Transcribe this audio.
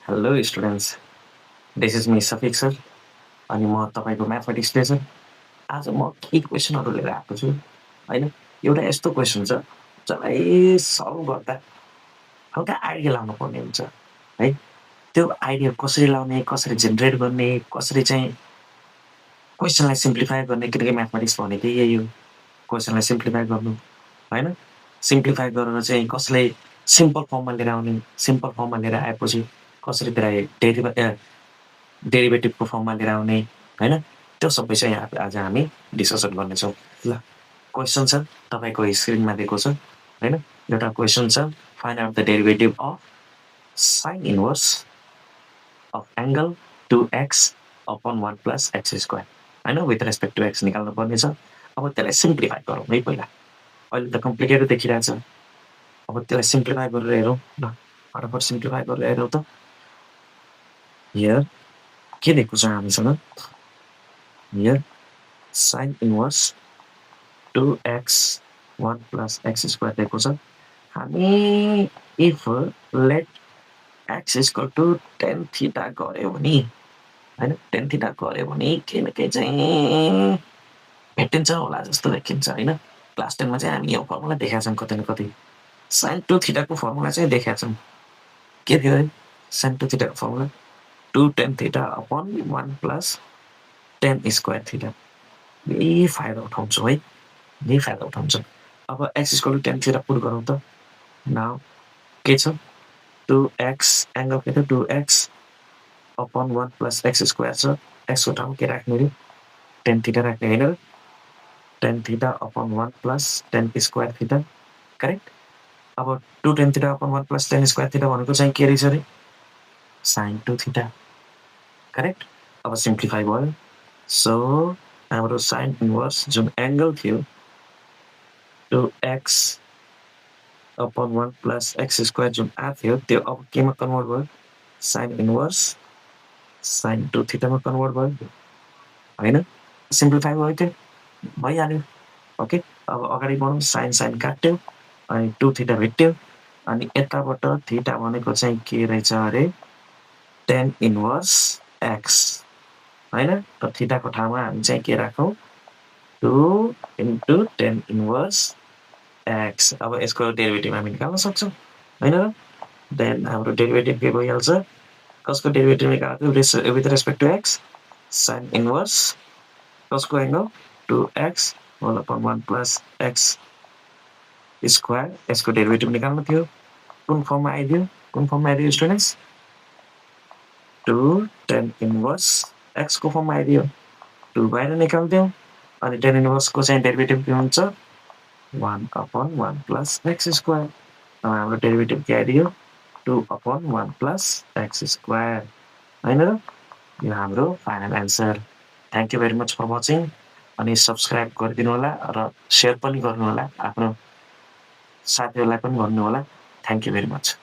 Hello students, this is me सफिक sir अनि म तपाईँको म्याथमेटिक्स टिचर। आज म केही क्वेसनहरू लिएर आएको छु होइन। एउटा यस्तो क्वेसन छ जसलाई सल्भ गर्दा हल्का आइडिया लाउनु पर्ने हुन्छ है। त्यो आइडिया कसरी लाउने, कसरी जेनेरेट गर्ने, कसरी चाहिँ क्वेसनलाई सिम्प्लिफाई गर्ने, किनकि म्याथमेटिक्स भनेकै यही हो, क्वेसनलाई सिम्प्लिफाई गर्नु होइन। सिम्प्लिफाई गरेर चाहिँ कसलाई सिम्पल फर्ममा लिएर आउने, सिम्पल फर्ममा लिएर आएपछि कसरी त्यसलाई डेरिभेटिभको फर्ममा लिएर आउने होइन। त्यो सबै चाहिँ आज हामी डिस्कसन गर्नेछौँ। ल, क्वेसन छ तपाईँको स्क्रिनमा दिएको छ होइन। एउटा क्वेसन छ, find out the derivative of sign inverse of angle 2x upon 1 plus x square होइन, विथ रेस्पेक्ट टु एक्स निकाल्नु पर्ने छ। अब त्यसलाई सिम्प्लिफाई गरौँ है पहिला। अहिले त कम्प्लिकेटेड देखिरहेछ, अब त्यसलाई सिम्प्लिफाई गरेर हेरौँ। ल, फटाफट सिम्प्लिफाई गरेर हेरौँ त। हियर के दिएको छ हामीसँग, here sine inverse 2x 1 plus x square दिएको छ। हामी if let x equal to tan theta गऱ्यो भने होइन, टेन थीटा गऱ्यो भने केही न केही चाहिँ भेटिन्छ होला जस्तो देखिन्छ होइन। क्लास 10मा चाहिँ हामी यो फर्मुला देखाएको छौँ कतै न कतै। साइन 2 थीटाको फर्मुला चाहिँ देखाएको छौँ। के थियो है साइन 2 थीटाको फर्मुला? 2 टेन थीटा अपन 1 प्लस टेन स्क्वायर थीटा। यही फाइदा उठाउँछौँ है, यही फाइदा उठाउँछौँ। अब x equal to tan theta put गरौँ त। नाउ के छ, 2x एङ्गल के थियो 2x upon 1 plus x square छ। एक्सको ठाउँमा के राख्ने रे, टेन थीटा राख्ने होइन र। टेन थीटा अपन 1 plus tan square theta, correct. अब 2 टेन थीटा अपन 1 प्लस टेन स्क्वायर थीटा भनेको चाहिँ के रहेछ अरे, साइन 2 थीटा, करेक्ट। अब सिम्प्लिफाई भयो। सो हाम्रो साइन इन्भर्स जुन एङ्गल थियो 2x upon 1 plus x square जुन आएको थियो त्यो अब केमा कन्भर्ट भयो, साइन इन्भर्स साइन 2 थीटामा कन्भर्ट भयो होइन। सिम्प्लिफाई भयो, त्यो भइहाल्यो। ओके, अब अगाडि बढौँ। साइन साइन काट्यो अनि 2 थीटा भेट्यो अनि यताबाट थीटा भनेको चाहिँ के रहेछ अरे, टेन इन्भर्स एक्स होइन। त थीटाको ठाउँमा हामी चाहिँ के राखौँ, 2 इन्टु टेन इन्भर्स एक्स। अब यसको डेरिभेटिभ हामी निकाल्न सक्छौँ होइन र। देन हाम्रो डेरिभेटिभ के भइहाल्छ, कसको डेरिभेटिभ निकाल्नु with respect to x, sine inverse कसको एङ्गल 2x होल अपन 1 प्लस एक्स स्क्वायर। यसको डेरिभेटिभ निकाल्नु थियो, कुन फर्ममा आइदियो, कुन फर्ममा आइदियो स्टुडेन्ट्स, 2 टेन इन्भर्स एक्सको फर्ममा आइदियो। 2 बाहिर निकाल्दियौँ अनि टेन इन्भर्सको चाहिँ डेरिभेटिभ के हुन्छ, 1 अपन 1 प्लस एक्स स्क्वायर। अब हाम्रो डेरिभेटिभ के आइदियो, 2 अपन 1 प्लस एक्स स्क्वायर होइन र। यो हाम्रो final answer. Thank you very much for watching. अनि सब्सक्राइब गरिदिनु होला र सेयर पनि गर्नु होला, आफ्नो साथीहरूलाई पनि भन्नु होला। Thank you very much.